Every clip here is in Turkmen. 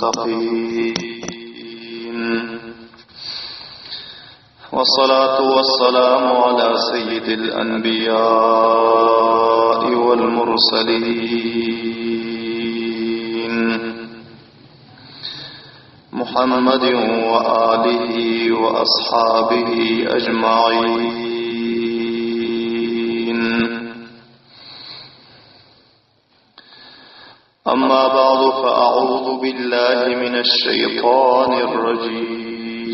للمتقين. والصلاة والسلام على سيد الأنبياء والمرسلين. محمد وآله وأصحابه أجمعين. أما بعد فأعوذ بالله من الشيطان الرجيم.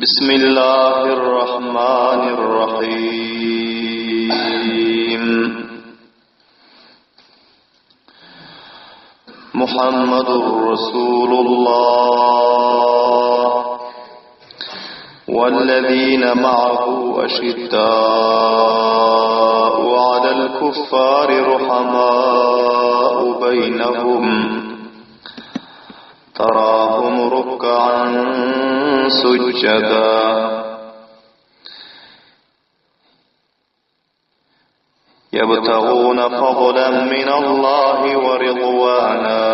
بسم الله الرحمن الرحيم. محمد رسول الله والذين معه أشداء على الكفار رحماء بينهم تراهم ركعا سجدا يبتغون فضلا من الله ورضوانا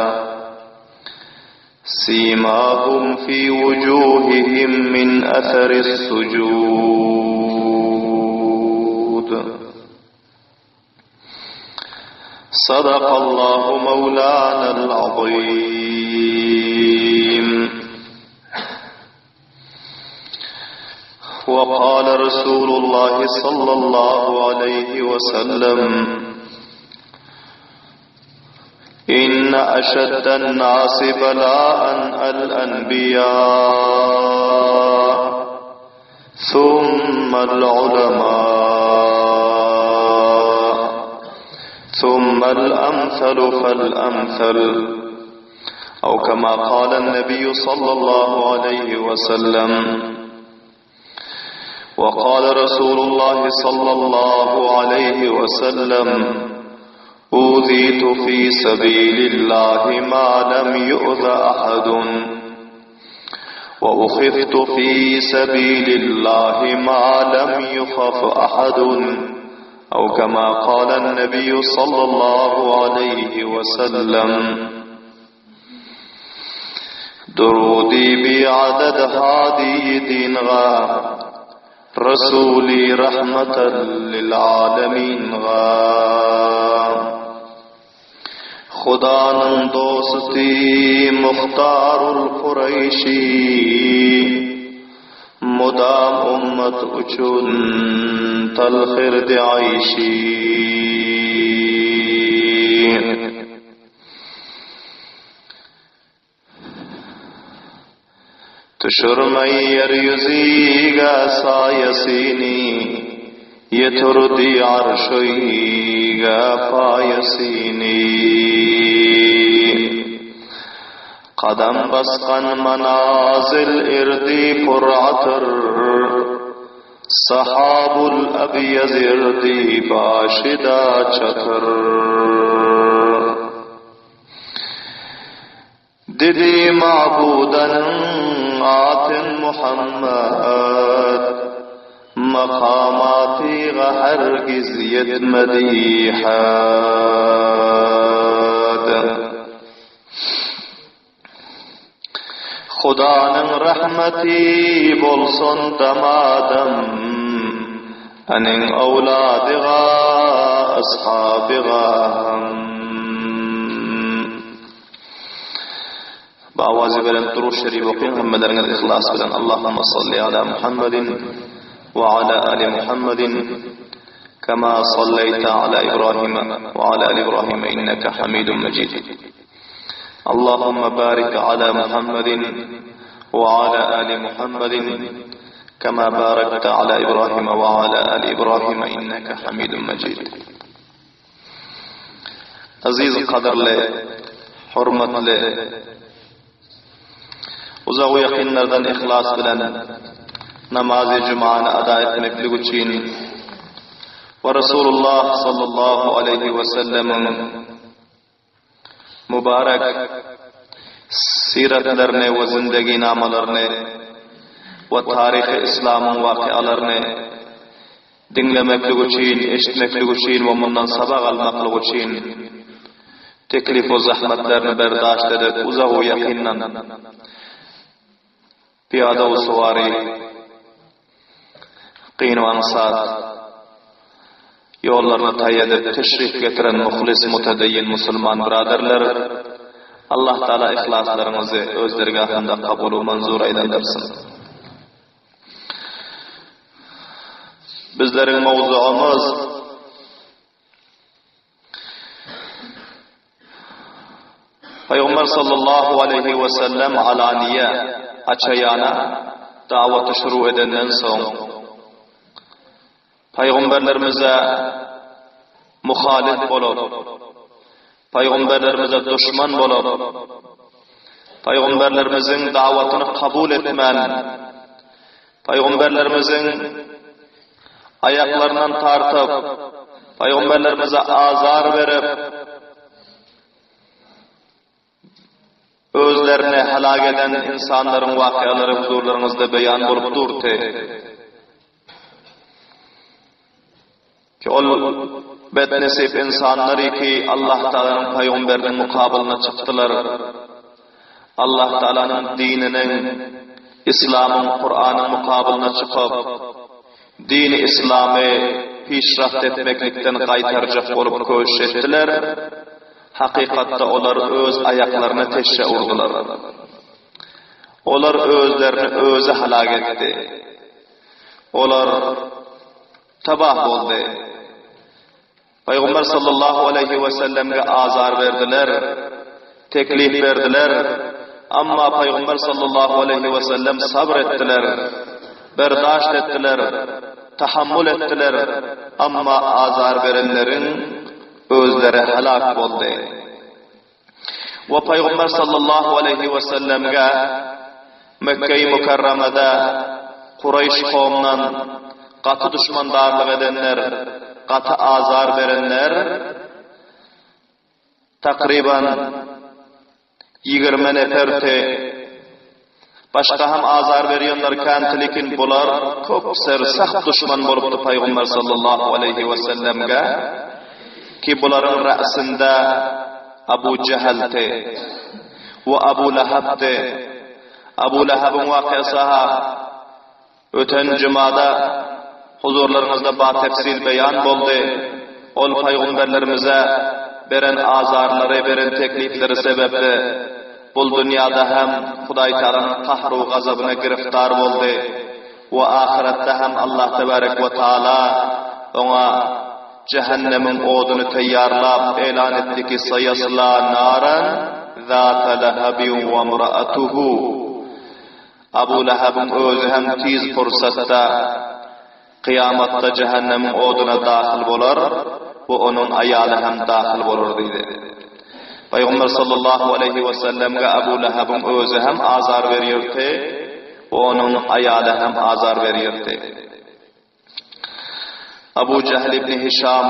سيماهم في وجوههم من أثر السجود. صدق الله مولانا العظيم. وقال رسول الله صلى الله عليه وسلم إن أشد الناس بلاء الأنبياء ثم العلماء ثم الأمثل فالأمثل، أو كما قال النبي صلى الله عليه وسلم. وقال رسول الله صلى الله عليه وسلم أوذيت في سبيل الله ما لم يؤذ أحد، وأخفت في سبيل الله ما لم يخف أحد، أو كما قال النبي صلى الله عليه وسلم. درودي بعدد هادي دين غا رسولي رحمة للعالمين غا. خدا نن دوستي مختار القريشي مدام أمة أچون تلخر دعيشي. تشرمير يزيغا سايسيني يتردي عرشيغا فايسيني. قدم بسقن منازل اردي فرعتر سحاب الأبيض اردي باشدا چتر. ددي معبودا آت محمد مقاماتي غهرگز يد مديحات. خدانın rahmeti bolsun damadım anin avladığa ashabığa. بآواز بلند درود شريف وقيم همدرنا الإخلاص بلند. اللهم صل على محمد وعلى آل محمد كما صليت على إبراهيم وعلى آل إبراهيم إنك حميد مجيد. اللهم بارك على محمد وعلى آل محمد كما باركت على إبراهيم وعلى آل إبراهيم إنك حميد مجيد. عزيز قدر له حرمة له uzağı yakınlardan ihlas bilen namazı cumanı ada etmeklik için ve Resulullah sallallahu aleyhi ve sellem'in mübarek siratlarını ve zindagi namalarını ve tarih-i İslam'ın vakialarını diňlemeklik üçin, eşitmeklik üçin we mundan sabak almaklyk üçin. Teklif we zahmetlerini berdaşt edip uzak we ýakyndan pyýada we suwary kyn we aňsat ýollaryny taý edip teşrif getiren muhlis mutedeýin musulman byraderler Allah Taala yhlaslaryňyzy öz dergahynda kabul we manzur aýlandyrsyn. Bizleriň mowzugymyz Pygamber sallallahu aleýhi we sellem alaniýe, açaýana dawaty şuru edenden soň, pygamberlerimize muhalif bolup, pygamberlerimize duşman bolup, pygamberlerimiziň dawatyny kabul etmän, pygamberlerimiziň aýaklaryndan tartyp, pygamberlerimize azar berip, özlerini helak eden insanlaryň wakyalary huzurlaryňyzda beýan bolup durdy. Ki ol betnesip insanlary ki Allah Taalanyň pygamberiniň mukabylyna çykdylar. Allah Taalanyň dininiň, Islamyň, Kuranyň mukabylyna çykyp, dini Islamy pişraft etmeklikden gaýtarjak bolup köşüş etdiler. Hakykatda olar öz aýaklaryna teşşe urdular. Olar özlerini özi halak etdi. Olar tabah boldy. Pygamber sallallahu aleýhi we sellemge azar berdiler, teklif berdiler. Amma Pygamber sallallahu aleýhi we sellem sabr etdiler, berdaşt etdiler, tahammul etdiler. Amma azar berenleriň özleri helak boldy. We Pygamber sallallahu aleýhi we sellemge Mekge-i Mükerremede Kureýş kowumdan gaty duşmandarlyk edenler, gaty azar berenler takryban 20 neferdi. Başga hem azar berýänler känti lekin bular köp sersaht duşman bolupdy Pygamber sallallahu aleýhi we sellemge ki bularyň ra'synda Abu Jahlty we Abu Lahabdy. Abu Lahabyň wakysy-ha öten jumada huzurlaryňyzda batefsil beýan boldy. Ol pygamberlerimize beren azarlary, beren teklipleri sebäpli bul dünýada hem Hudaý Tagalanyň kahru gazabyna giriftar boldy we ahyretde hem Allah tebarek we taala oňa jähennemiň oduny teýýarlap elan etdi ki saýasla naran zata lahabin we imraatuhu Abu Lahabyň özi hem tiz pursatda kyýamatda jähennemiň oduna dahyl bolar we onuň aýaly hem dahyl bolar diýdi. Pygamber sallallahu aleýhi we sellemge Abu Lahabyň özi hem azar berýärdi we onuň aýaly hem azar berýärdi. Abu Jahl ibn Hişam,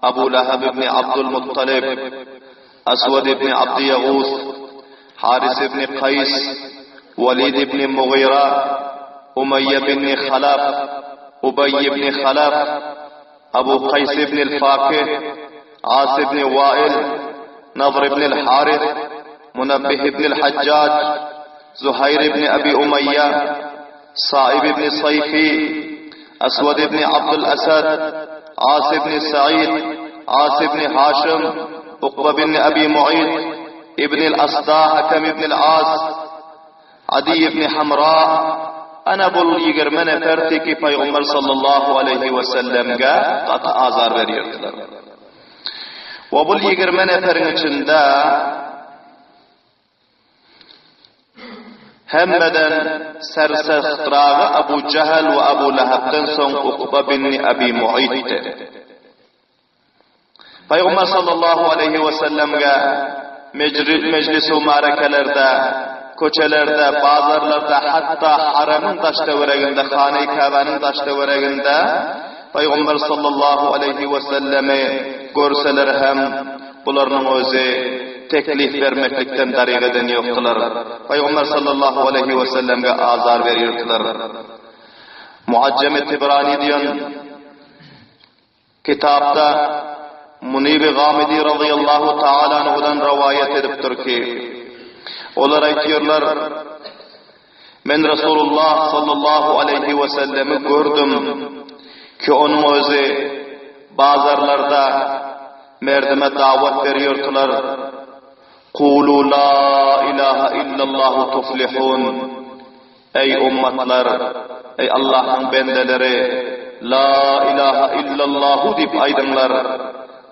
Abu Lahab ibn Abdul Muttalib, Aswad ibn Abd Ýagus, Haris ibn Kaýs, Walid ibn Mugyra, Umaýýa ibn Halaf, Ubaý ibn Halaf, Abu Kaýs ibn al-Fakih, As ibn Wail, Nadr ibn al-Harith, Munabbih ibn al-Hajjaj, Zuhaýr ibn Abi Umaýýa, Saib ibn Saýfi, Aswad ibn Abdul Asad, As ibn Said, As ibn Haşym, Ukba ibn Abi Mu'yt, ibn al-Asda Hakam ibn al-As, Adi ibn Hamra, ana bul 20 neferdi ki Pygamber sallallahu aleýhi we sellemge gaty azar berýärdiler. We bul 20 neferiň içinde Hemmeden sersehtragy Abu Jahl we Abu Lahabdan soň Ukba bin Abi Mu'ytdy. Pygamber sallallahu aleýhi we sellemge mejlis-u marakelerde, köçelerde, bazarlarda, hatda haramyň daş-töwereginde, Hana-i Käbäniň daş-töwereginde Pygamber sallallahu aleýhi we sellemi görseler hem bularynyň özi teklif bermeklikden daryg eden ýokdular. Pygamber sallallahu aleýhi we sellemge azar berýärdiler. Muajjemi Tibrani diýen kitapda. Munibi Gamidi razyýallahu taala anhudan rowaýat edipdir ki, olar aýtýarlar, Men Resulullah sallallahu aleýhi we sellemi gördüm ki, onuň özi bazarlarda merdime dawat berýärdiler, Kulu la ilaha illallahu tuflihun. Eý ummatlar, eý Allahyň bendeleri, La ilaha illallahu diýip aýdyňlar,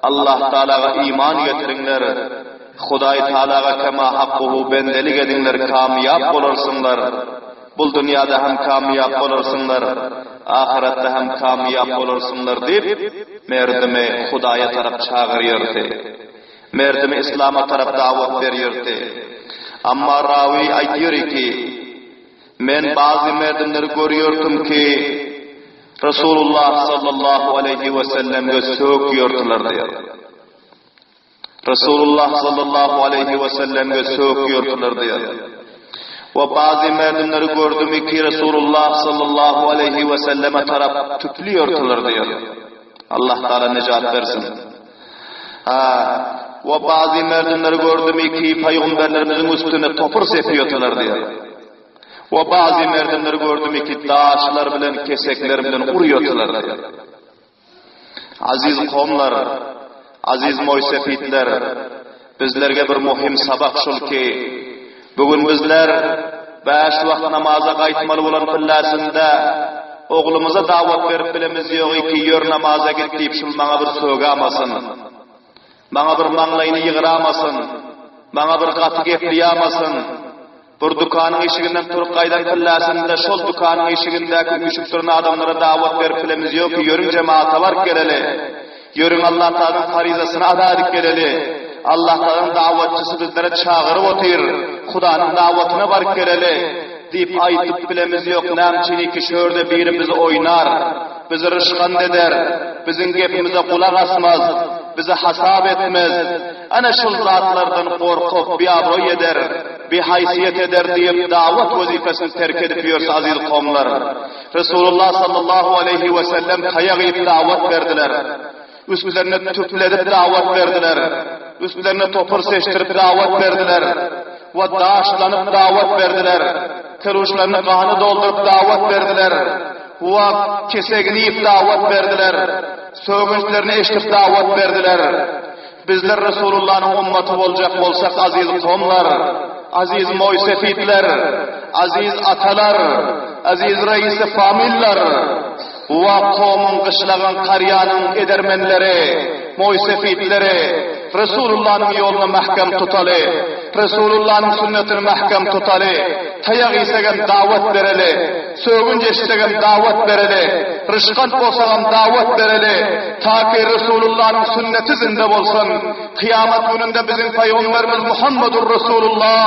Allah Tagalaga iman getiriňler, Hudaý Tagalaga kema hakkuhu bendelik ediňler kamýap bolarsyňlar, bul dünýäde hem kamýap bolarsyňlar, ahyretde hem kamýap bolarsyňlar diýip, merdimi Hudaýa tarap çagyrýardy. Merdimi yslama tarap dawat berýärdi. Amma rawy aýdýar ki, Men bazy merdimleri görýärdim ki, Resulullah sallallahu aleýhi we sellemge sögýärdiler diýýär. Resulullah sallallahu aleýhi we sellemge sögýärdiler diýýär. We bazy merdimleri gördüm ki, Resulullah sallallahu aleýhi we selleme tarap tüplüýärdiler diýýär. Allah Taala nejat bersin. Ha, we bazy merdimleri gördüm ki, paýgamberlerimiziň üstüne topur sepýärdiler diýýär. We bazy merdimleri gördüm ki, daşlar bilen, kesekler bilen urýardylar diýýär. Aziz kowumlar, aziz moýsefitler, bizlerge bir muhim sabak şul ki, bu gün bizler bäş wagt namaza gaýtmaly bolan pilläsinde oglumyza dawat berip bilemiz ýok ki, ýör namaza git diýip şul maňa bir sögamasyn. Maňa bir maňlaýyny ýygramasyn. Maňa bir gaty geplýamasyn. Bir dükanyň işiginden turup gaýdan pilläsinde şol dükanyň işigindäki üýşüp duran adamlara dawat berip bilemiz ýok ki, ýörüň jemagata baryp geleli. Ýörüň Allatagalaň faryzasyny ada edip geleli. Allatagalaň dawatçysy bizlere çagyryp otyr. Hudanyň dawatyna baryp geleli. Diýip aýdyp bilemiz ýok, näme üçin ki şu ýerde biri bizi oýnar, bizi ryşgand eder, biziň gepimize gulak asmaz, bizi hasap etmez. Ana şul zatlardan gorkup biabraý eder, bihaýsyýet eder diýip dawat wezipesini terk edip ýörse aziz kowumlar. Resulullah sallallahu aleýhi we sellem taýak iýip dawat berdiler. Üstlerine tüpledip dawat berdiler. Üstlerine topur seçdirip dawat berdiler. We daşlanyp dawat berdiler. Keruşlaryny gana dolduryp dawat berdiler. We kesegini iýip dawat berdiler. Sögünçlerini eşidip dawat berdiler. Bizler Resulullanyň ummaty boljak bolsak aziz kowumlar, aziz moýsefitler, aziz atalar, aziz reisi famillar, wa kowumyň, gyşlagyň, karýanyň edermenleri, moýsefitleri Resulullanyň ýoluny mähkem tutaly, Resulullanyň sünnetini mähkem tutaly, taýak iýsegem dawat bereli, Sögünç eşitsegem dawat bereli, ryşgant bolsagam dawat bereli, ta ki Resulullanyň sünneti zinde bolsun. Kyýamat gününde biziň Pygamberimiz Muhammedur Resulullah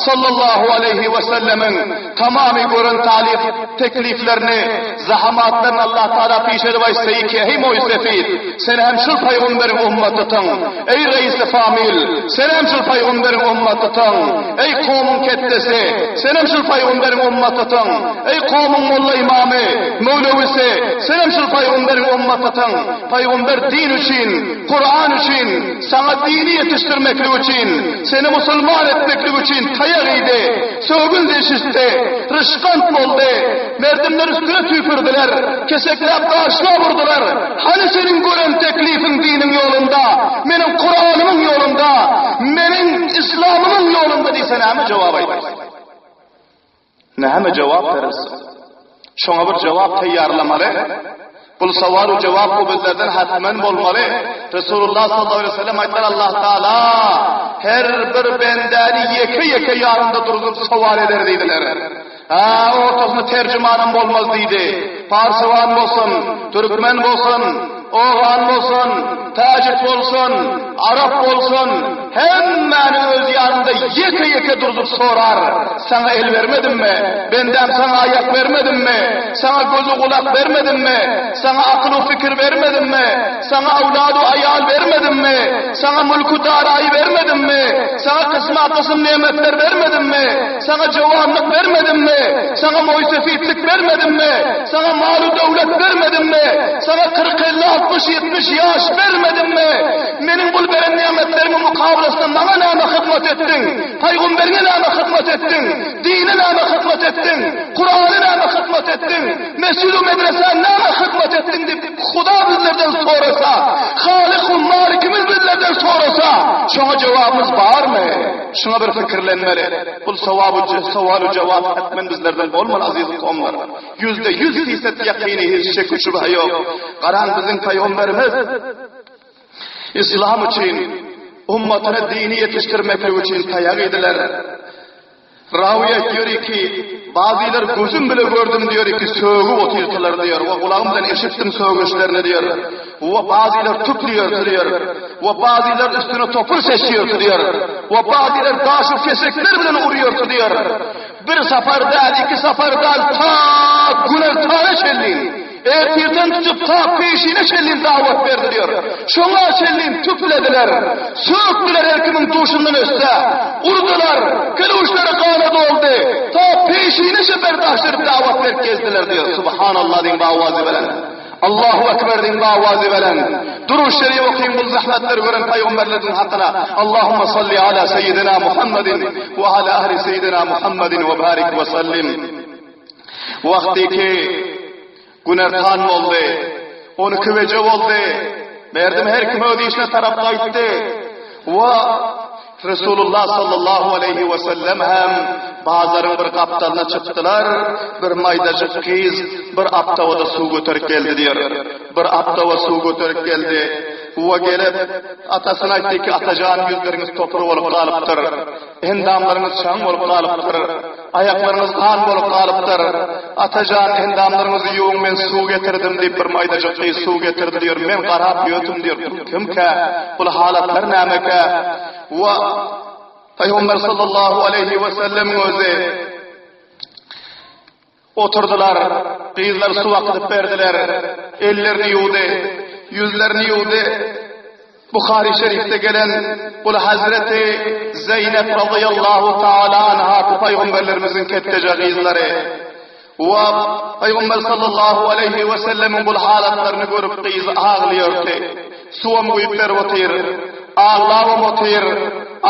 sallallahu aleýhi we sellemiň tamamy gören talyh tekliflerini, zahamatlaryny Allah Taala piş edip aýtsa, ki, Eý moýsefit, sen hem şul Pygamberiň ummatysyň. Eý reisi famil, sen hem şul Pygamberiň ummatysyň. Eý kowumyň ketdesi, senem şul pygamberiň ummatysyň. Eý kowumyň molla imamy, möwlewisi, senem şul pygamberiň ummatysyň. Pygamber din üçin, Kuran üçin, saňa dini ýetişdirmeklik üçin, seni musulman etmeklik üçin taýak iýdi, sögünç eşitdi, ryşgant boldy, merdimler üstüne tüýkürdiler, kesekläp daşlap urdular. Hany seniň gören teklifiň diniň ýolunda, meniň Kuranymyň ýolunda, meniň Yslamymyň ýolunda diýse näme jogap aýdarsyň? Näme jogap berersiň? Şoňa bir jogap taýýarlamaly. Bul sowal u jogap bu bizlerden hatmen bolmaly. Resulullah sallallahu aleyhi ve sellem aýtdylar Allah Taala her bir bendäni ýeke-ýeke ýanynda durzup sowal eder diýdiler. Hä, ortasynda terjimanam bolmaz diýdi. Parsywan bolsun, türkmen bolsun, ogan bolsun, täjik bolsun, arap bolsun. Hemmäni öz ýanynda ýeke-ýeke durzup sorar, Saňa el bermedimmi? Bendäm saňa aýak bermedimmi? Saňa göz-u gulak bermedimmi? Saňa akyl-u pikir bermedimmi? Saňa awlad-u aýal bermedimmi? Saňa mülk-u daraýy bermedimmi? Saňa kysma-kysym nemetler bermedimmi? Saňa jowanlyk bermedimmi? Saňa moýsefitlik bermedimmi? Saňa mal-u döwlet bermedimmi? Saňa 40, 50, 60, 70 ýaş bermedimmi? Meniň bul beren nemetlerimiň mukabylasynda maňa näme hyzmat etdiň? Pygamberiňe näme hyzmat etdiň? Dine näme hyzmat etdiň? Kurany näme hyzmat etdiň? Mesjid-u medresä näme hyzmat etdiň diýip Huda bizlerden sorasa, Halyk-u Malikimiz bizlerden sorasa, şoňa jogabymyz barmy? Şuňa bir pikirlenmeli. Bul sowabu sowalu jogap hetmen bizlerden bolmaly aziz kowumlar. 100% fisat ýakyny hiç şek şübhe ýok. Garaň biziň pygamberimiz Islam üçin ummatyna dini ýetişdirmeklik üçin taýak iýdiler. Rawy aýtýar ki, bazylar gözüm bile gördüm diýer ki, sögüp otyrdylar diýer, we gulagym bilen eşitdim sögüşlerini diýer. We bazylar tüp diýer diýer. We bazylar üstüne topur seçýär diýer. We bazylar daşy kesekler bilen urýar diýer. Bir sapar däl, iki sapar däl, ta günortana çenli. Ertirden tutup ta peşine çenli dawat berdi diýer. Şoňa çenli tüplediler. Sökdüler her kimiň duşundan ötse. Urdular, keluşlary gana doldy. Ta peşine şeper daşdyryp dawat berip gezdiler diýer. Subhanallah diýin bawazy bilen. Allahu Ekber diýin bawazy bilen. Duruz şerif okuyun bu zahmetleri gören peygamberlerin hakyna. Allahumma salli ala seyyidina Muhammedin ve ala ahli seyyidina Muhammedin ve barik ve sallim. Wagty ki günertan boldy, 12 beje boldy. Berdim her kim öz işine tarap gaýtdy. We Resulullah sallallahu aleyhi ve sellem hem bazaryň bir gapdalyna çykdylar. Bir maýdajyk gyz bir aptawada suw göterip geldi diýär. Bir aptawa suw göterip geldi. We gelip atasyna aýtdy ki, atajan ýüzleriňiz topur bolup galypdyr. Endamlaryňyz çaň bolup galypdyr. Aýaklaryňyz gan bolup galypdyr. Atajan, endamlaryňyzy ýuwuň, men suw getirdim diýip, bir maýdajyk gyz suw getirdi diýer. Men garap ýötüm diýer. Bu kimkä? Bul halatlar nämekä? Wa Pygamber sallallahu aleýhi we sellemiň özi Oturdylar. Gyzlar suw akydyp berdiler. Ellerini ýuwdy. Ýüzlerini ýuwdy. Buhary şerifde gelen bul Hazreti Zeýnep razyýallahu taala anha pygamberlerimiziň ketdeje gyzlary. We Pygamber sallallahu aleýhi we sellemiň bul halatlaryny görüp gyz aglaýardy. Suwam guýup berip otyr. Aglabam otyr.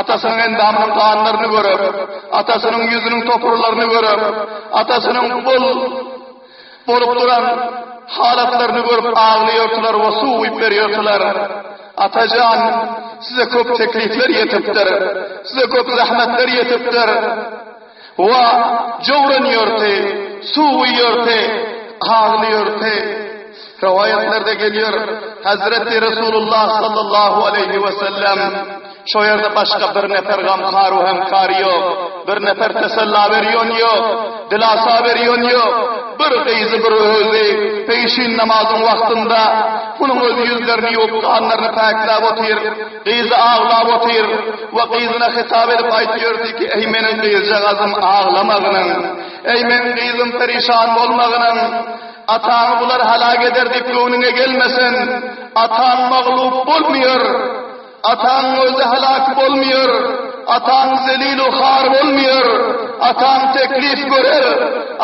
Atasynyň endamynyň ganlaryny görüp, atasynyň ýüzüniň topurlaryny görüp, atasynyň bul bolup duran halatlaryny görüp aglaýardylar we suw guýup berýärdiler. Atajan, size köp teklipler ýetipdir. Size köp zähmetler ýetipdir. Wa jowranýardy, suw guýýardy, aglaýardy. Rowaýatlarda gelýär, Hazreti Resulullah sallallahu aleýhi we sellem şo ýerde başga bir nefer gamhar we hemkar ýok, bir nefer tesella berýän ýok, dilasa berýän ýok, bir gyzy bir özi peýşin namazyň wagtynda munuň özi ýüzlerini ýuwup, ganlaryny päkläp otyr. Gyzy aglap otyr we gyzyna hitap edip aýtýardy ki, Eý meniň gyzjagazym aglamagynyň, eý meniň gyzym perişan bolmagynyň, ataňy bular halak eder diýip göwnüňe gelmesin, ataň maglup bolmaýar, ataň özi halak bolmaýar, ataň zelil u har bolmaýar, ataň teklif görer,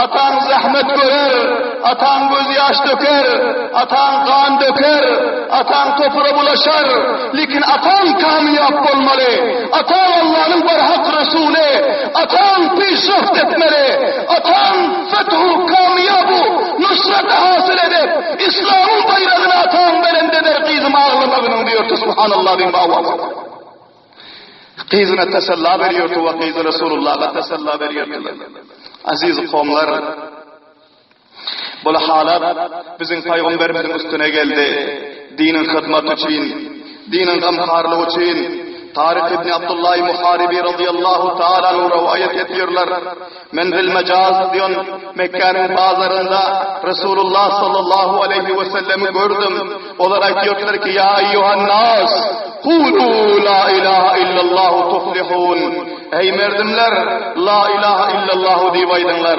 ataň zähmet görer, ataň gözýaş döker, ataň gan döker, ataň topura bulaşar, lekin ataň kamyýap bolmaly, ataň Allanyň barhak Resuly, ataň peşraft etmeli, ataň fethu, kamyýabu, nusraty hasyl edip, Islamyň baýragyny ataň belent eder gyzym aglamagynyň diýerdi, subhanallah diýip awaz. Gyzyna tesella berýärdi we gyzy Resulullaha tesella berýärdiler. Aziz kowumlar, bu halat biziň pygamberimiziň üstüne geldi. Diniň hyzmaty üçin, diniň gamharlygy üçin. Taryk ibn Abdullahi Muharibi radiyallahu taala anhu rowaýat edýärler. Men Zilmejaz diýen Mekgäniň bazarynda Resulullah sallallahu aleýhi we sellemi gördüm. Olar aýtýardylar ki, Ýa eýýuhan-nas, kulu la ilaha illallahu tuflihun. Eý merdimler, la ilaha illallahu diýip aýdyňlar.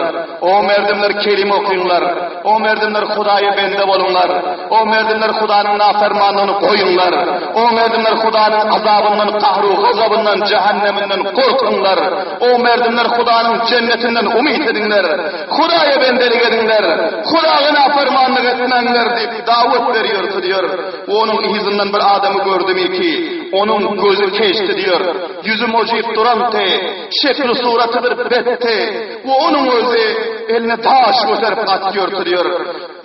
O merdimler kelime okyňlar. O merdimler Hudaýa bende boluňlar. O merdimler Hudanyň nafermanyny goýuňlar. O merdimler Hudanyň azabyndan, gahru gazabyndan, jähenneminden gorkuňlar. O merdimler Hudanyň jennetinden umyt ediňler. Hudaýa bendelik ediňler. Hudaga nafermanlyk etmäňler diýip dawet berýärdi diýer. Onuň yzyndan bir adamy gördüm ki, onuň gözi keçdi diýer. Ýüzi mojyp durandy, şekli suraty bir betdi we onuň özi eline daş göterip atýardy diýer.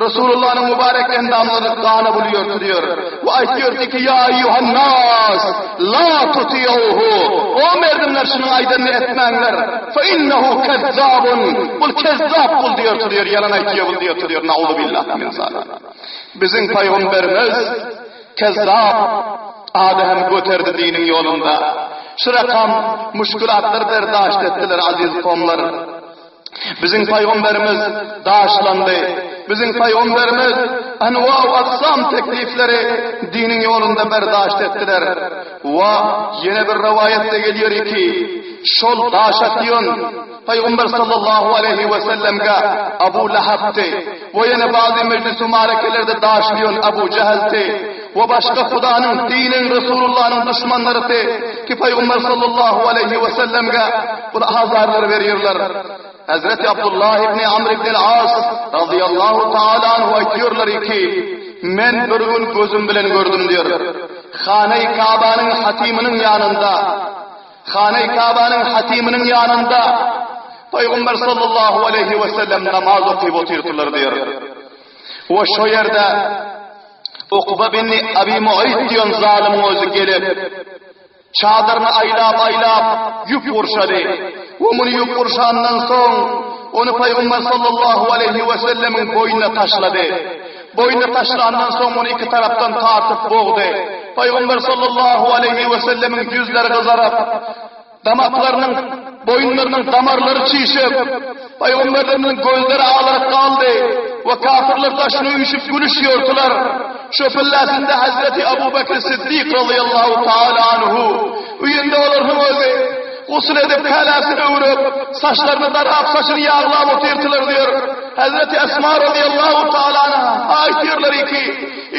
Resulullanyň mübarek endamlaryny gana bulýardy diýer. We aýtýardy ki, Ýa eýýuhan-nas, la tuti'uhu, O merdimler şunuň aýdanyny etmäňler, fe innehu kezzabun, bul kezzap bul diýerdi diýer, ýalan aýtýar bul diýerdi diýer, nauzubillahi min zalik. Biziň pygamberimiz Kezzap ady hem göterdi diniň ýolunda. Şu rakam muşkulatlary berdaşt etdiler aziz kowumlar. Biziň pygamberimiz daşlandy. Biziň pygamberimiz enwa we aksam teklifleri diniň ýolunda berdaşt etdiler. We ýene bir rowaýatda gelýär ki, şol daş atýan Pygamber sallallahu aleýhi we sellemge Abu Lahabdy we ýene bazy mejlis-u marekelerde daşlaýan Abu Jehldi we başga Hudanyň, diniň, Resulullanyň duşmanlarydy ki Pygamber sallallahu aleýhi we sellemge bul azarlar berýärler. Hazreti Abdullah ibn Amr ibn al-As radıyallahu taala anhu aýtýarlar ki, men bir gün gözüm bilen gördüm diýär. Hane-i Kabanyň hatymynyň ýanynda Hane-i Kabanyň hatymynyň ýanynda Pygamber sallallahu aleýhi we sellem namaz okyp otyrdylar diýer. We şo ýerde Ukba bin Abi Muaýt diýen zalymyň özi gelip, çadyryny aýlap-aýlap ýüp gurşady. We muny ýüp gurşandan soň, ony Pygamber sallallahu aleýhi we sellemiň boýnuna taşlady. Boýnuna taşlandan soň ony iki tarapdan tartyp bogdy. Pygamber sallallahu aleýhi we sellemiň ýüzleri gyzaryp, damaklarynyň, boýunlarynyň damarlary çişip, Pygamberlerimiziň gözleri alaryp galdy we kafirler daşyna üýşüp gülüşýärdiler. Şo pilläsinde Hazreti Abu Bekr Siddik razyýallahu taala anhu öýünde olaryň özi gusul edip käläsini öwrüp, saçlaryny darap, saçyny ýaglap otyrdylar diýer. Hezreti Esma razyýallahu taala anha aýtýarlar ki,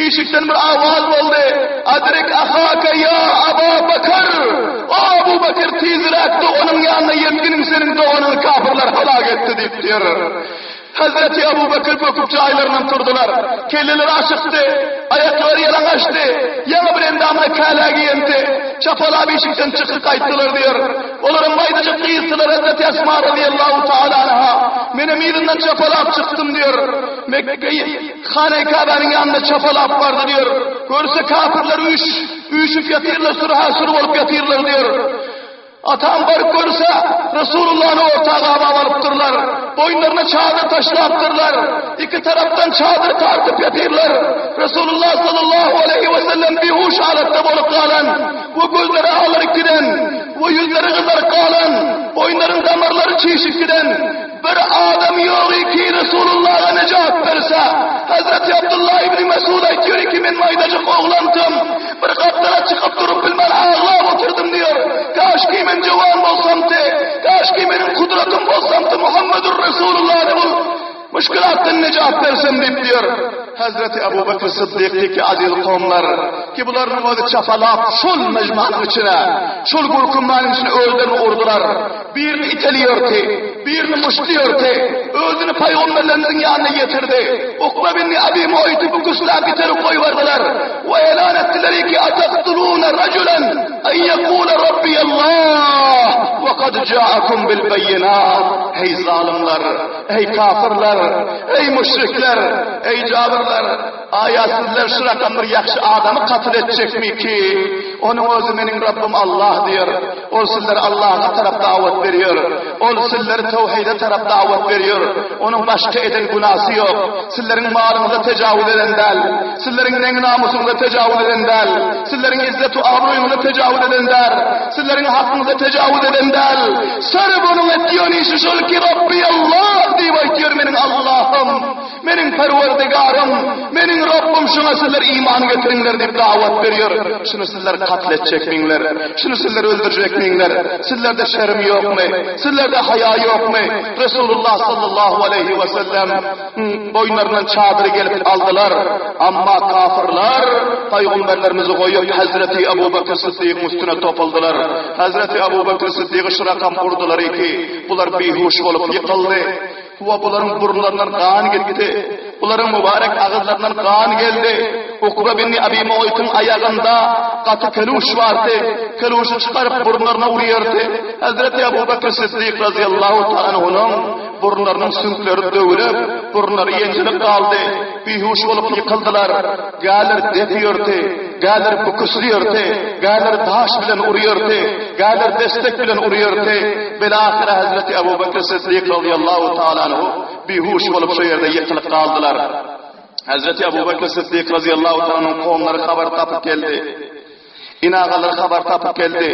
işikden bir awaz boldy, Adrik ahaka ýa Aba Bakr! O Abu Bakr tizräk doganyň ýanyna ýetginiň seniň doganyňy kafirler halak etdi diýip diýer. Hezreti Abu Bekr böküp jaýlaryndan turdular. Kelleleri açykdy, aýaklary ýalaňaçdy, ýaňy bir endamyna käle giýendi. Çapalap işikden çykyp gaýtdylar diýer. Olaram maýdajyk gyzdylar Hezreti Esma razyýallahu taala anha. Menem yzyndan çapalap çykdym diýer. Mekge Hane Käbäniň ýanyna çapalap bardy diýer. Görse kapyrlar üýş, üýşüp ýatyrlar, sürhä sür bolup ýatyrlar diýer. Atam baryp görse, Resulullany orta gabap alypdyrlar. Boýunlaryna çadyr taşlapdyrlar. Iki tarapdan çadyr tartyp ýatyrlar. Resulullah sallallahu aleýhi we sellem bihuş halatda bolup galan we gözleri alaryp giden we ýüzleri gyzaryp galan, boýunlaryň damarlary çişip giden bir adam ýok ki Resulullaha nejat berse. Hazreti Abdullah ibn Mesud aýtýar ki, men maýdajyk oglandym. Bir gapdala çykyp durup bilmän aglap oturdym diýer. Kaşki men jowan bolsamdy, kaşki meniň kudratym bolsamdy Muhammedur Resulullany bu müşkilatdan nejat bersem diýip diýer. Hazreti Abu Bekr Syddyk diýip ki aziz kowumlar, ki bularyň özi çapalap şol mejmanyň içine, şol gürkünmäniň içine özlerini urdular. Birini iteliýordy, birini muştlyýordy. Özüni pygamberlerimiziň ýanyna ýetirdi. Ukba bin Abi Muaýty bu güçläp iterip goýberdiler we elan etdiler ki, Ataktuluna rajulan en yekule Rabbiyallah we kad jaakum bil beýinat. Eý zalymlar, eý kafirler, eý müşrikler, eý jabyrlar, aýa sizler şu rakam bir ýagşy adamy katyl etjekmi ki? Onuň özi meniň Rabbym Allah diýer. Ol sizleri Allaha tarap dawat berýär. Ol sizleri tawhide tarap dawat berýär. Onuň başga eden günasy ýok. Sizleriň malyňyza tejawuz eden däl. Sizleriň neň-namusyňyza tejawuz eden däl. Sizleriň izzet-u abroýyňyza tejawuz eden däl. Sizleriň hakyňyza tejawuz eden däl. Syrf onuň etýän işi şol ki, Rabbi Allah diýip aýtýar, meniň Allahym. Meniň Perwerdigarym, meniň Rabbym şuňa sizler iman getiriňler diýip dawat berýär. Şuny sizler katl etjekmiňler? Şuny sizler öldürjekmiňler? Sizlerde şerim ýokmy? Sizlerde haýa ýokmy? Resulullah sallallahu aleýhi we sellem boýunlaryndan çadyry gelip aldylar. Amma kafyrlar paýgamberlerimizi goýup Hazreti Abu Bekr Siddigiň üstüne topuldylar. Hazreti Abu Bekr Siddigi şu rakam urdular ki, bular bihuş bolup ýykyldy. Huwa bularyň burunlaryndan gan gitdi. Bularyň mübarek agyzlaryndan gan geldi. Ukba bin Abi Muaýtyň aýagynda gaty keluş bardy. Keluşy çykaryp burunlaryna urýardy. Hezreti Abu Bekr Siddik razyýallahu taala anhunyň burunlarynyň süňkleri döwülip, burunlary ýenjilip galdy. Bihuş bolup ýykyldylar. Gäler depýärdi, gäler büküsýärdi, gäler daş bilen urýardy, gäler destek bilen urýardy. Bilahyra Hezreti Ebu Bekr Siddik razyýallahu taala anhu bihuş bolup şo ýerde ýykylyp galdylar. Hezreti Ebu Bekr Siddik razyýallahu taala anhuň kowumlary habar tapyp geldi. Inagalary habar tapyp geldi.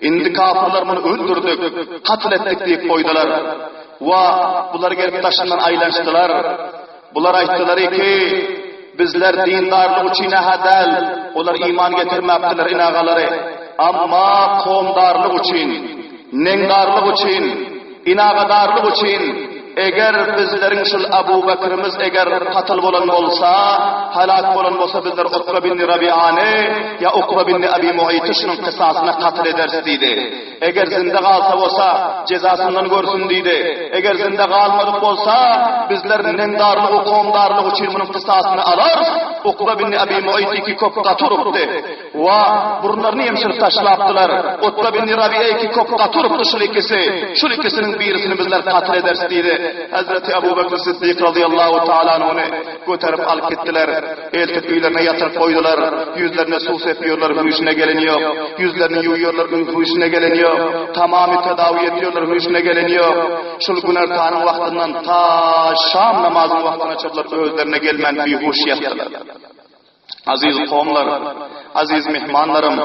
Indi kafyrlar muny öldürdik, katl etdik diýip goýdular. Wa bular gelip daşyndan aýlanyşdylar. Bular aýtdylar ki, bizler dindarlyk üçin-ä däl, olar iman getirmäpdiler inagalary, amma komdarlyk üçin, neňdarlyk üçin, inagadarlyk üçin, eger bizleriň şul Abu Bekrimiz eger katyl bolan bolsa, halak bolan bolsa bizler Utba binni Rabiany ýa Ukba binni Abi Muaýty şunuň kysasyna katyl ederis diýdi. Eger zinde galsa bolsa, jezasyndan görsün diýdi. Eger zinde galmadyk bolsa, bizler nendarlygy, kowumdarlygy üçin munuň kysasyny alarys. Ukba bin Abi Muaýt iki kop gaty urupdy. Wa, burunlaryny ýemşirip taşlapdylar. Utba bin Rabi'a iki kop gaty urupdy şul ikisi. Şul ikisiniň birisini bizler katyl ederis diýdi. Hezreti Abu Bekr Siddik razyýallahu taala anhuny göterip alyp gitdiler. Eltip öýlerine ýatyryp goýdular. Ýüzlerine suw sepýärler, hüşüne geleni ýok. Ýüzlerini ýuwýarlar, hüşüne geleni ýok. Tamamy tedawi edýärler, hüşüne geleni ýok. Şul günortanyň wagtyndan ta şam namazynyň wagtyna çenli özlerine gelmän bihuş ýatdylar. Aziz kowumlar, aziz myhmanlarym,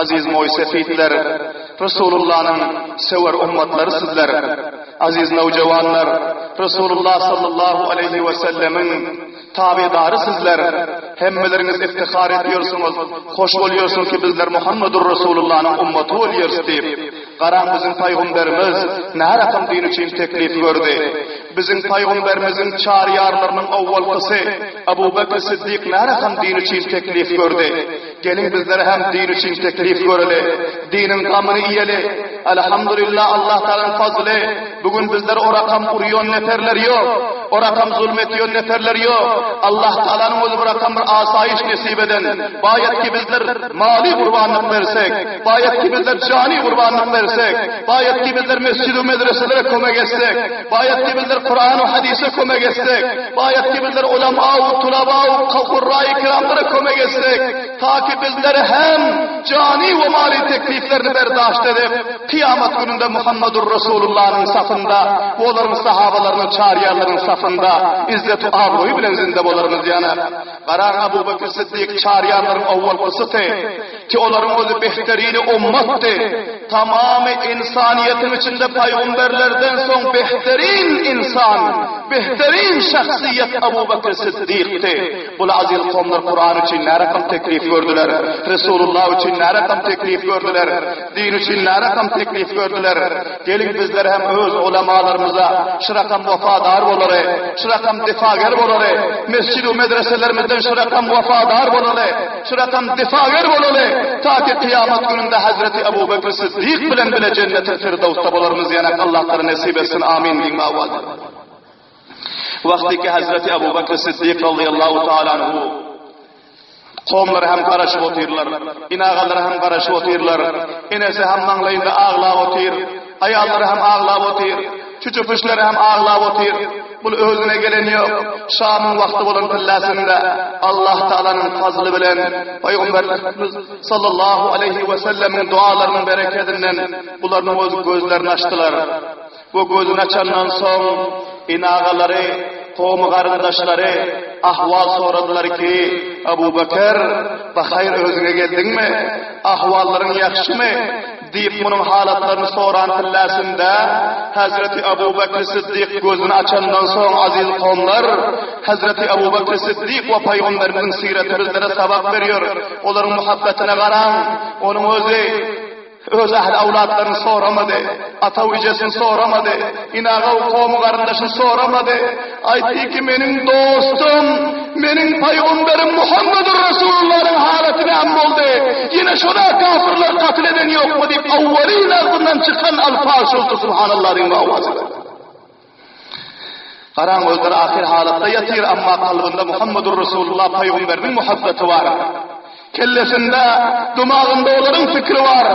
aziz moýsefitler, Resulullanyň söwer ummatlary sizler, aziz nowjawanlar, Resulullah sallallahu aleýhi we sellemiň Tabedary sizler, hemmeleriňiz iftihar edýärsiňiz, hoş bolýarsyňyz ki bizler Muhammedur Resulullanyň ummaty bolýarys diýip. Garaň biziň paýgumberimiz nä rakam din üçin teklif gördi. Biziň paýgumberimiziň çaryýarlarynyň owwalkysy Abu Bekr Siddik nä rakam din üçin teklif gördi. Geliň bizler hem din üçin teklif göreli. Diniň gamyny iýeli. Alhamdulillah Allah Tagalaň fazly bu gün bizler o rakam urýan neperler ýok. O rakam zulm etýän neperler ýok. Allah Tagalanyň özi bu rakam bir asaýyş nesip eden. Baýat ki bizler maly gurbanlyk bersek. Baýat ki bizler jany gurbanlyk bersek. Baýat ki bizler mesjid we medreselere kömek etsek. Baýat ki bizler Kuran we hadise kömek etsek. Baýat ki bizler ulama we tulaba we kurra-i kiramlara kömek etsek. Ta ki bizler hem jany we maly tekliflerini berdaşt edip, kyýamat gününde Muhammedur Resulullanyň safynda we olaryň sahabalarynyň çaryýarlarynyň safynda izzet we abroýy bilen zinde bolarymyz ýana. Garaň Abu Bekr Siddik çaryýarlaryň owwalkysy ki olaryň özi behterini ummatdy. Tamamy ynsanyýetiň içinde paýgumberlerden soň behterin ynsan, behterin şahsyýet Abu Bekr Siddikdi. Bul azyl kowumlar Kuran üçin närakam teklif gördüler, Resulullah üçin närakam teklif gördüler, din üçin närakam teklif gördüler. Geliň bizler hem öz ulamalarymyza şu rakam wefadar bolaly, şu rakam difager bolaly, mesjid we medreselerimizden şu rakam wefadar bolaly, şu rakam difager bolaly, ta ki kyýamat gününde Hazreti Ebu Bekr Siddik bilen bile Jennetil Firdawsda bolarymyz ýanak Allah Taala nesip etsin amin diýiň awaz. Wagty ki Hazreti Ebu Bekr Siddik radiyallahu taala anhu Kowumlary hem garaşyp otyrlar. Inagalary hem garaşyp otyrlar. Enesi hem maňlaýynda aglap otyr. Aýallary hem aglap otyr. Çüçe-püşleri hem aglap otyr. Bul özüne gelen ýok. Şamyň wagty bolan pilläsinde Allah Tagalanyň fazly bilen Pygamberimiz sallallahu aleýhi we sellemiň dualarynyň berekedinden bularyň öz gözlerini açdylar. We gözüni açandan soň ene-agalary, kowmy-garyndaşlary ahwal soradylar ki, Abu Bekr, bahaýr özüňe geldiňmi? Ahwallaryň ýagşymy? Diýip, munuň halatlaryny soran pilläsinde, Hezreti Abu Bekr Siddik gözüni açandan soň, aziz kowumlar, Hezreti Abu Bekr Siddik we Pygamberimiziň sireti bizlere sabak berýär. Olaryň muhabbetine garaň, onuň özi öz ähli-awlatlaryny soramady, ata-ejesini soramady, ine-aga kowum-garyndaşyny soramady. Aýtdy ki, meniň dostum, meniň pygamberim Muhammedur Resulullahyň halaty näme boldy? Ýene şoda kafirler katl eden ýokmy diýip, awwalyn agzyndan çykan alfaz şoldy, subhanallah diýiň owazy bilen. Garaň özleri ahyr halatda ýatyr, amma kalbynda Muhammedur Resulullah pygamberiniň muhabbeti bar. Kellesinde, dumagynda olaryň fikri bar.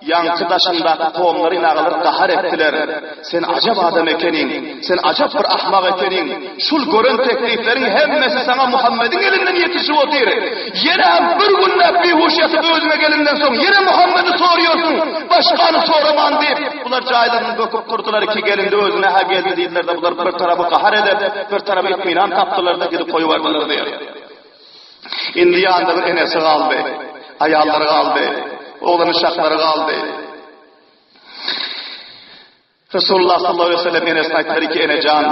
Ýaňky daşyndaky kowumlar ynagalar gahar etdiler. Sen ajap adam ekeniň, sen ajap bir ahmak ekeniň. Şul gören teklipleriň hemmesi saňa Muhammediň elinden ýetişip otyr. Ýene hem bir günläp bihuş ýatyp özüňe gelenden soň ýene Muhammedi soraýarsyň, başgany soraman diýip, bular jaýlaryndan böküp turdular, iki gelindi özüne-hä geldi diýdiler-de, bular bir tarapy gahar edip, bir tarapy itminan tapdylar-da gidip goýberdiler diýýär. Indi ýanynda bir enesi galdy, aýallary galdy, oglan-uşaklary galdy. Resulullah sallallahu aleyhi ve sellem enesine aýtdylar ki, enejan,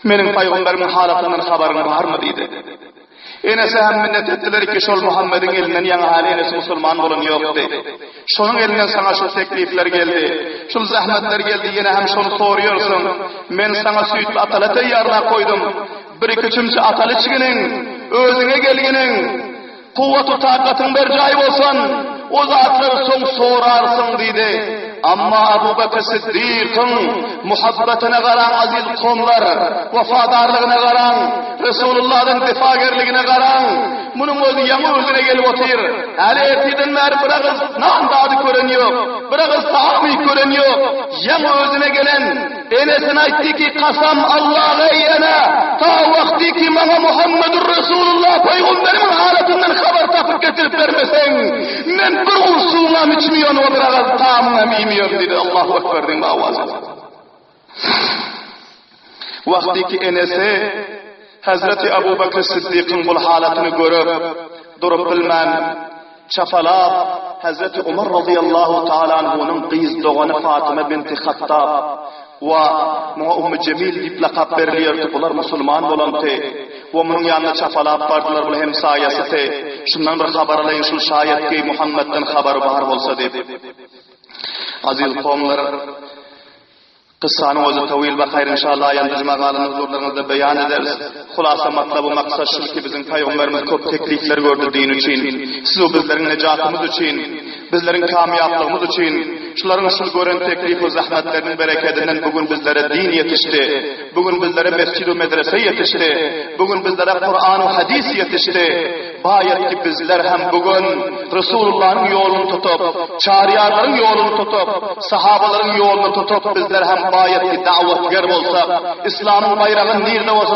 meniň pygamberimiň halatyndan habaryň barmy diýdi. Enesi hem minnet etdiler ki, şol Muhammediň elinden ýaňy hali enesi musulman bolan ýokdy. Şonuň elinden saňa şul teklipler geldi, şul zähmetler geldi, ýene hem şony soraýarsyň. Men saňa süýtli atala taýýarlap goýdum. Bir-iki çümçe atal içginiň, özüňe gelginiň, kuwwat-u-takatyň berjaý bolsun, o zatlary soň sorarsyň diýdi. Amma Abu Bekr Siddikyň muhabbatyna garaň aziz kowumlar, wepadarlygyna garaň, Resulullahdan difagerligine garaň, munuň özi ýaňy özüne gelip otyr. Häli ertirden bäri bir agyz nan dady gören ýok, bir agyz tagam iýip gören ýok. Ýaňy özüne gelen Enesine aýtdy ki, Kasam Allaha eý ene, ta wagty ki maňa Muhammedur Resulullah pygamberiň halatyndan habar tapyp getirip bermeseň, men bir guş suwuňam içmeýän we bir agaz tagamyňam iýmeýän diýdi. Allahu Ekber diýiň awaz edip. Wagty ki enesi Hazreti Abu Bekr Siddikyň bul halatyny görüp, durup bilmän, Çapalap, Hezreti Omar razyýallahu taala anhunyň gyz dogany Fatyma binti Hattab we muňa Ummu Jemil diýip lakap berilýärdi, bular musulman bolanty we munuň ýanyna çapalap bardylar, bul hemsaýasyty, şundan bir habar alaýyn, şul şaýat ki Muhammetden habary bar bolsa diýip. Aziz kowumlar! Kyssanyň özi tawil bakar inşallah aýandy juma galan huzurlaryňyzda beýan ederis. Hulasa matlaby maksat şul ki biziň pygamberimiz köp teklipler gördi din üçin. Siz u bizleriň nejatymyz üçin, bizleriň kamýaplygymyz üçin şularyň şul gören teklip u zahmetleriniň berekedinden bu gün bizlere din ýetişdi. Bu gün bizlere mesjid u medrese ýetişdi. Bu gün bizlere Kuran u hadys ýetişdi. Baýat ki bizler hem bu gün Resulullanyň ýoluny tutup, çaryýarlaryň ýoluny tutup, sahabalaryň ýoluny tutup bizler hem baýat ki dawatger bolsak, Islamyň baýragyny nirde bolsa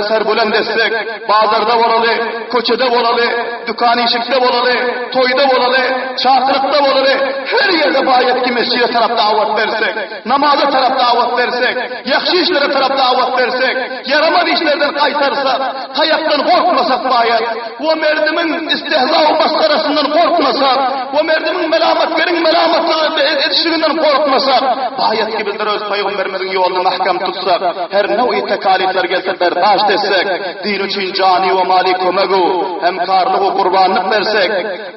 serbülend etsek, bazarda bolaly, köçede bolaly, dükan-işikde bolaly, toýda bolaly, çakyrykda bolaly, her ýerde baýat ki mesjide tarap dawat bersek, namaza tarap dawat bersek, ýagşy işlere tarap dawat bersek, ýaramaz işlerden gaýtarsak, Taýakdan gorkmasak baýat, we merdimiň istehza we masgarasyndan gorkmasak, we merdimiň melamatgeriň melamatlyk edişliginden gorkmasak, baýat ki bizler öz pygamberimiziň ýoluny mähkem tutsak, her now'i tekalifler gelse berdaşt etsek, din üçin jany we maly kömegu, hemkarlygu gurbanlyk bersek,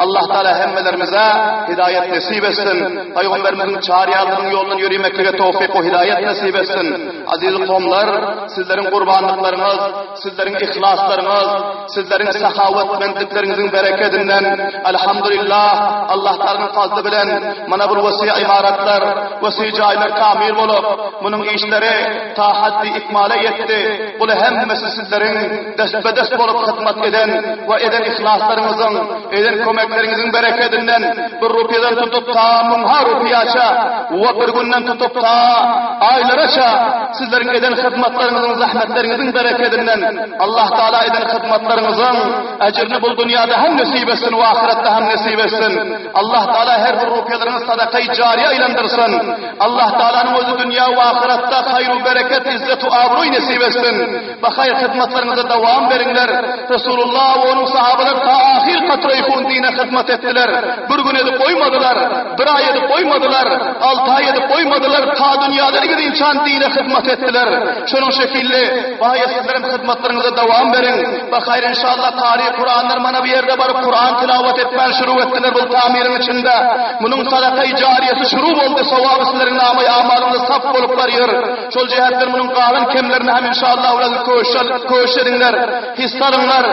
Allah Taala hemmelerimize hidaýet nesip etsin, pygamberimiziň çaryýarlarynyň ýolundan ýöremeklige towfyk we hidaýet nesip etsin. Aziz kowumlar, sizleriň gurbanlyklaryňyz, Sizleriň yhlaslaryňyz, sizleriň sahawatmendligiňiz. dawetmentlikleriňiziň berekedinden, Alhamdulillah, Allah Tagalanyň fazly bilen mana bir wesi ymaratlar, wesi jaýlar tamir bolup, munuň işleri ta haddi ikmala ýetdi. Bul hemmesi sizleriň destbe-dest bolup hyzmat eden we eden yhlaslaryňyzyň, eden kömekleriňiziň berekedinden bir rupiýadan tutup ta müňha rupiýaça we bir günden tutup ta aýlaraça sizleriň eden hyzmatlaryňyzyň, zähmetleriňiziň berekedinden Allah Taala eden hyzmatlaryňyzyň ejrini bul dünýäde hem nesip etsin we ahyretde hem nesip etsin. Allah Taala her bir rupiýalaryňyzy sadakaýy jariýa aýlandyrsyn. Allah Taalanyň özi dünýä we ahyretde haýr-u bereket, izzet-u abroý nesip etsin. Bahaýr hyzmatlaryňyza dowam beriňler. Resulullah we onuň sahabalary ta ahyr katraýy hun dine hyzmat etdiler. Bir gün edip goýmadylar, bir aý edip goýmadylar, alty aý edip goýmadylar, ta dünýadan gidinçan dine hyzmat etdiler. Şonuň şekilli, baýa sizlerem hyzmatlaryňyza dowam beriň. Bahaýr inşallah kary Kuranlar mana bu ýerde baryp Kuran tilawat etmän şuru etdiler bu tamiriň içinde. Munuň sadakaýy jariýesi şuru boldy, sowaby sizleriň namaý amalyňyzda sap bolup barýar. Şol jähetden munuň galan kemlerini hem inşallah biraz köşeş ediňler, hisse alyňlar.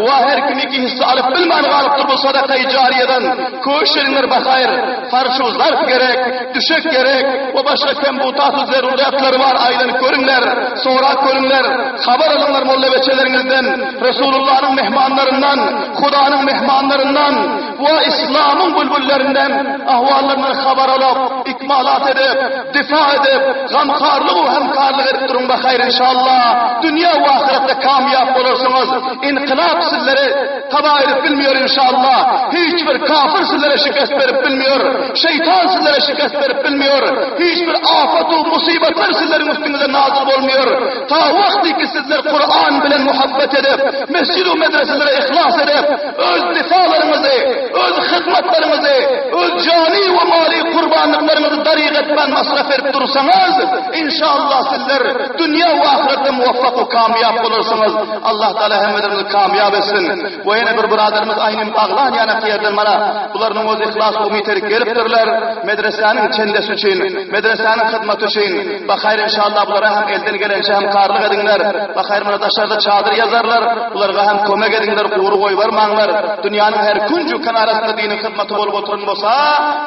Wa her kim iki hisse alyp bilmän galypdyr bu sadakaýy jariýeden. Köşeş ediňler bahaýr. Farş-u zarf gerek, düşek gerek we başga kembutat-u zerurýatlary bar aýlanyp görüňler, sorap görüňler, habar alyňlar molla beçeleriňizden, Resulullanyň mehmanlaryndan, Hudanyň mehmanlaryndan. We yslamyň bülbüllerinden ahwallaryndan habar alyp, ikmalat edip, difa edip, gamharlyk we hemkarlyk edip duruň bahaýr inşallah, dünýä we ahyretde kamýap bolarsyňyz, inkylap sizleri taba edip bilmeýär inşallah, hiç bir kafir sizlere şikest berip bilmeýär, şeýtan sizlere şikest berip bilmeýär, hiç bir afat we musybatlar sizleriň üstüňize nazyl bolmaýar, ta wagty ki sizler Kuran bilen muhabbet edip, mesjid we medreselere yhlas edip, Öz difalaryňyzy, öz hyzmatlaryňyzy, öz jany we maly gurbanlyklaryňyzy daryg etmän masraf edip dursaňyz, inşallah sizler dünýä we ahyretde muwaffak we kamýap bolarsyňyz. Allah Taala hemmelerimizi kamýap etsin. We ýene bir byradarymyz aýnym baglan ýanaky ýerden mana bularynyň öz yhlas umyt edip gelipdirler medresäniň çendesi üçin, medresäniň hyzmaty üçin. Bahaýr inşallah bulara hem elden gelençe hemkarlyk ediňler. Bahaýr mana daşarda çadyr ýazarlar. Bularga hem kömek ediňler, gury goýbarmaňlar. Dünýäniň her künji kenarasynda diniň hyzmaty bolup oturan bolsa,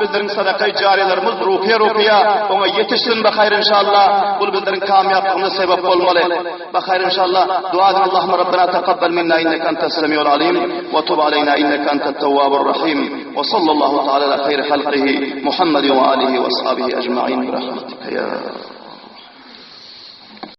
bizleriň sadakaýy jariýalarymyz rupiýa-rupiýa oňa ýetişsin bahaýr inşallah. Bul bizleriň kamýaplygymyza sebäp bolmaly. Bahaýr inşallah. Dua ediň Allahumma Rabbena takabbal minna inneke entes semiul alim we tub aleýna inneke entet tewwabur rahim. We sallallahu taala ala haýri halkihi Muhammedin we alihi we ashabihi ejmain bi rahmetike ya.